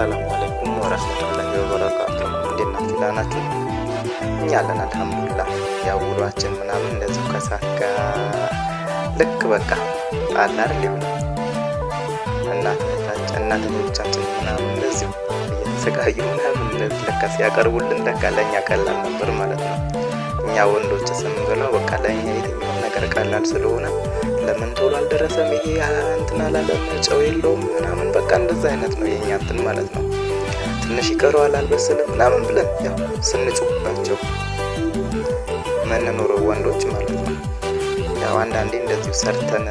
አሰላሙ አለይኩም ወረህመቱላሂ ወበረካቱ። እንዴት ናችሁ? ደህና ናችሁ? እኛ አለን አልሐምዱሊላህ። ያው ውሏችን ምናምን እንደዚሁ ከሰዓት ጋር ልክ በቃ አለ አይደል ይሁን እናቶቻችን ምናምን እንደዚሁ እየተሰቃዩ ምናምን እንደዚህ ለካ ሲያቀርቡልን ለካ ለእኛ ቀላል ነበር ማለት ነው። እኛ ወንዶች ስንበላው በቃ ለእኛ የትኛውም ነገር ቀላል ስለሆነ ለምን ቶሎ አልደረሰም ይሄ እንትን አላለም ጨው የለውም ምናምን በቃ እንደዛ አይነት ነው የእኛ እንትን ማለት ነው። ትንሽ ይቀረዋል አልበሰለም ምናምን ብለን ያው ስንጮህባቸው ምንኖረው ወንዶች ማለት ነው። ያው አንዳንዴ እንደዚሁ ሰርተን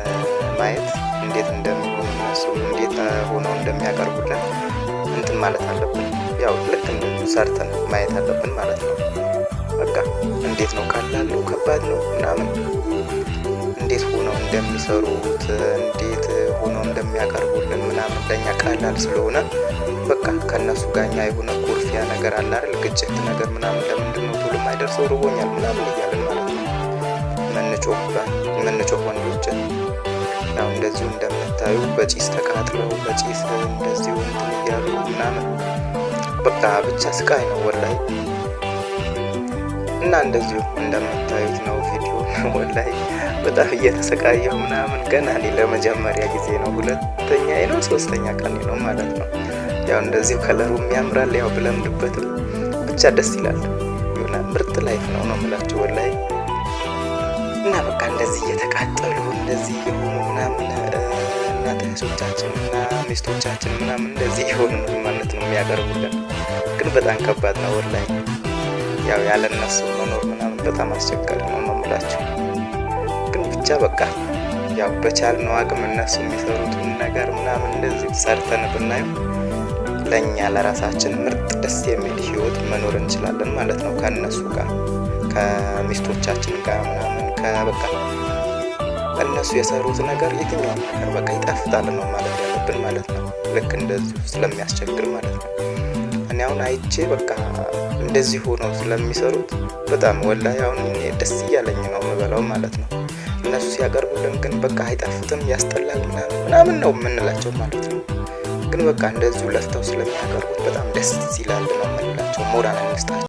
ማየት እንዴት እንደሚሆኑ እነሱ እንዴት ሆነው እንደሚያቀርቡልን እንትን ማለት አለብን። ያው ልክ እንደዚሁ ሰርተን ማየት አለብን ማለት ነው። በቃ እንዴት ነው ቀላል ነው ከባድ ነው ምናምን እንዴት ሆነው እንደሚሰሩት እንዴት ሆነው እንደሚያቀርቡልን ምናምን ለእኛ ቀላል ስለሆነ በቃ ከእነሱ ጋር እኛ የሆነ ኩርፊያ ነገር አለ አይደል፣ ግጭት ነገር ምናምን ለምንድን ነው ቶሎ የማይደርሰው ርቦኛል ምናምን እያልን ማለት ነው ምንጮህ ወንዶች። ያው እንደዚሁ እንደምታዩ በጭስ ተቃጥለው በጭስ እንደዚሁ እንትን እያሉ ምናምን በቃ ብቻ ስቃይ ነው ወላሂ። እና እንደዚሁ እንደምታዩት ነው ቪዲዮ ወላሂ በጣም እየተሰቃየሁ ምናምን ገና እኔ ለመጀመሪያ ጊዜ ነው፣ ሁለተኛ ነው ሶስተኛ ቀን ነው ማለት ነው። ያው እንደዚሁ color ኡም ያምራል፣ ያው ብለምድበትም ብቻ ደስ ይላል። የሆነ ምርጥ life ነው ነው የምላችሁ ወላሂ። እና በቃ እንደዚህ እየተቃጠሉ እንደዚህ የሆኑ ምናምን እናት እህቶቻችን እና ሚስቶቻችን ምናምን እንደዚህ የሆኑ ነው ማለት ነው የሚያቀርቡልን። ግን በጣም ከባድ ነው ወላሂ። ያው ያለ እነሱ መኖር ምናምን በጣም አስቸጋሪ ነው ነው የምላችሁ። ግን ብቻ በቃ ያው በቻልነው አቅም እነሱ የሚሰሩትን ነገር ምናምን እንደዚህ ሰርተን ብናየው ለእኛ ለራሳችን ምርጥ ደስ የሚል ህይወት መኖር እንችላለን ማለት ነው። ከእነሱ ጋር ከሚስቶቻችን ጋር ምናምን ከበቃ እነሱ የሰሩት ነገር የትኛውም ነገር በቃ ይጣፍጣል ነው ማለት ያለብን ማለት ነው። ልክ እንደዚሁ ስለሚያስቸግር ማለት ነው። እኔ አሁን አይቼ በቃ እንደዚህ ሆነው ስለሚሰሩት በጣም ወላሂ አሁን እኔ ደስ እያለኝ ነው የምበላው ማለት ነው። እነሱ ሲያቀርቡልን ግን በቃ አይጣፍጥም፣ ያስጠላል ምናምን ምናምን ነው የምንላቸው ማለት ነው። ግን በቃ እንደዚሁ ለፍተው ስለሚያቀርቡት በጣም ደስ ይላል ነው የምንላቸው። ሞራል እንስጣቸው።